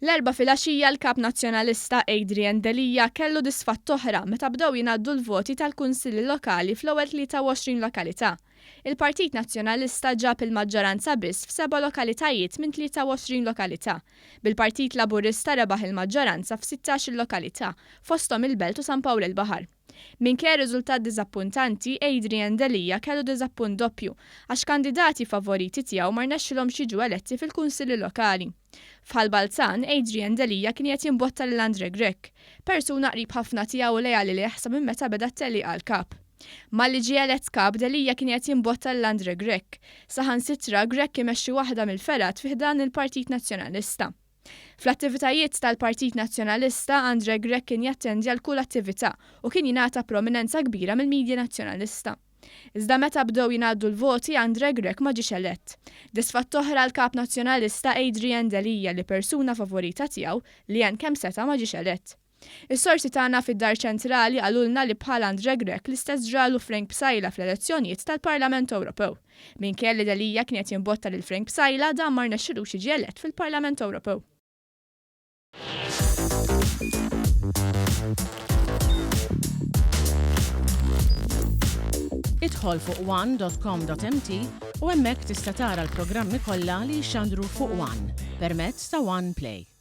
L-Erbgħa filgħaxija l-Kap Nazzjonalista Adrian Delia kellu disfatta oħra meta bdew jingħaddu l-voti tal-Kunsilli Lokali fl-ewwel 23 lokalità. Il-Partit Nazzjonalista ġab il-maġġoranza biss f'seba' lokalitajiet minn 23 lokalità, bil-Partit Laburista rebaħ il-maġġoranza f'sittax-il lokalità, fosthom il-Belt u San Pawl il-Baħar. Minkejja riżultat diżappuntanti, Adrian Delia kellu diżappunt doppju għax kandidati favoriti tiegħu ma rnexxilhomx jiġu eletti fil-Kunsilli Lokali. F'Ħal Balzan, Adrian Delia kien qiegħed jimbotta lil Andre Grech, persuna qrib ħafna tiegħu u leali lejh sa minn meta beda t-tellieqa għal Kap. Malli ġie elett Kap, Delia kien qiegħed jimbotta lil Andre Grech. Saħansitra, Grech imexxi waħda mill-fergħat fi ħdan il-Partit Nazzjonalista. Fl-attivitajiet tal-Partit Nazzjonalista, Andre Grech kien jattendi għal kull attività u kien jingħata prominenza kbira mill-media Nazzjonalista. Iżda meta bdew jingħaddu l-voti, Andre Grech ma ġiex elett. Disfatta oħra għall-Kap Nazzjonalista Adrian Delia li persuna favorita tiegħu, li għen kemm seta' ma ġiex elett. Is-sorsi tagħna fid-Dar Ċentrali qalulna li bħal Andre Grech l-istess ġralu Frank Psaila fl-elezzjonijiet tal-Parlament Ewropew. Minkejja li Delia kien qed jimbotta lil Frank Psaila dan ma rnexxilux jiġi elett fil-Parlament Ewropew. Idħol fuq one.com.mt u hemmhekk tista' tara l-programmi kollha li jixxandru fuq One permezz ta' One Play.